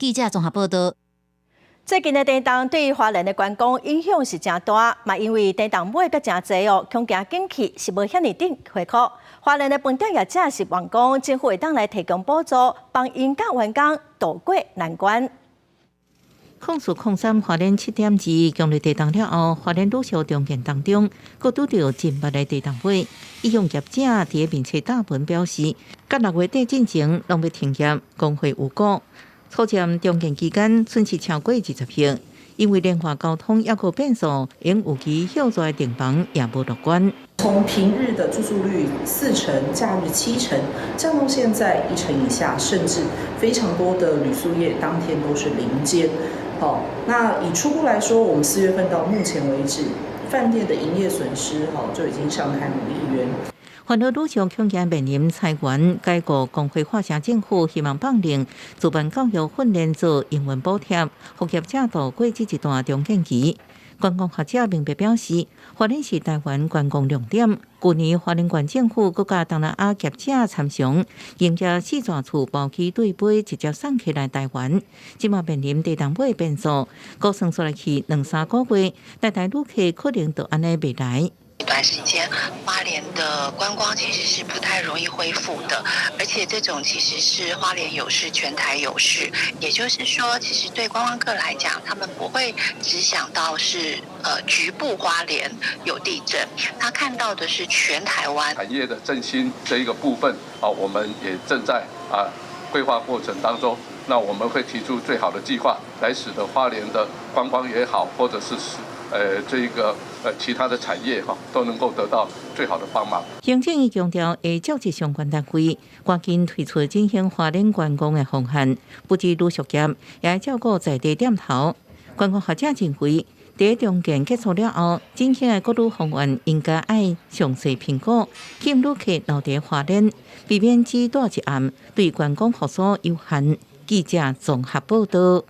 記者綜合報道。最近的地動對花蓮的觀光影響是誠大，嘛因為地動買閣誠濟哦，恐驚景氣是無遐爾緊恢復。花蓮的飯店業者是望講政府會當來提供補助，幫𪜶佮員工渡過難關。04/03花蓮7.2強烈地動了後，花蓮旅宿重建當中，閣拄著真密的地動尾。醫用業者佇面冊貼文表示，佮6月底進前攏欲停業，工會有故。初佔重建期間損失超過20億，因為連外交通猶閣變數，𪜶預期歇逝訂房也無樂觀。從平日的住宿率4成，假日7成，降到現在1成以下，甚至非常多的旅宿業當天都是零間。好，那以初步來說，我們4月份到目前為止，飯店的營業損失，就已經上看5億元。環保旅宿恐驚面臨裁員解雇，工會發聲政府希望放令自辦教育訓練做營運補貼，予業者度過這一段重建期。觀光學者明白表示，花蓮是台灣觀光重點。舊年花蓮縣政府閣佮東南亞業者參詳，營業四座厝包機對飛直接送客來台灣。這馬面臨地動尾變數，估算煞落去兩三個月，來台旅客可能就按呢袂來。一段時間，花蓮的觀光其實是不太容易恢復的，而且這種其實是花蓮有事，全台有事。也就是說，其實對觀光客來講，他們不會只想到是局部花蓮有地震，他看到的是全台灣。產業的振興這一個部分啊，我們也正在規劃過程當中，那我們會提出最好的計劃，來使得花蓮的觀光也好，或者是這一個其他的產業哈，都能夠得到最好的幫忙。行政院強調，會召集相關單位，趕緊推出振興花蓮觀光的方案，不止旅宿業，也會照顧在地店頭。觀光學者認為，佇重建結束了後，振興的國旅方案應該愛詳細評估，吸引旅客留佇花蓮，避免只蹛一暗，對觀光復甦有限。記者綜合報道。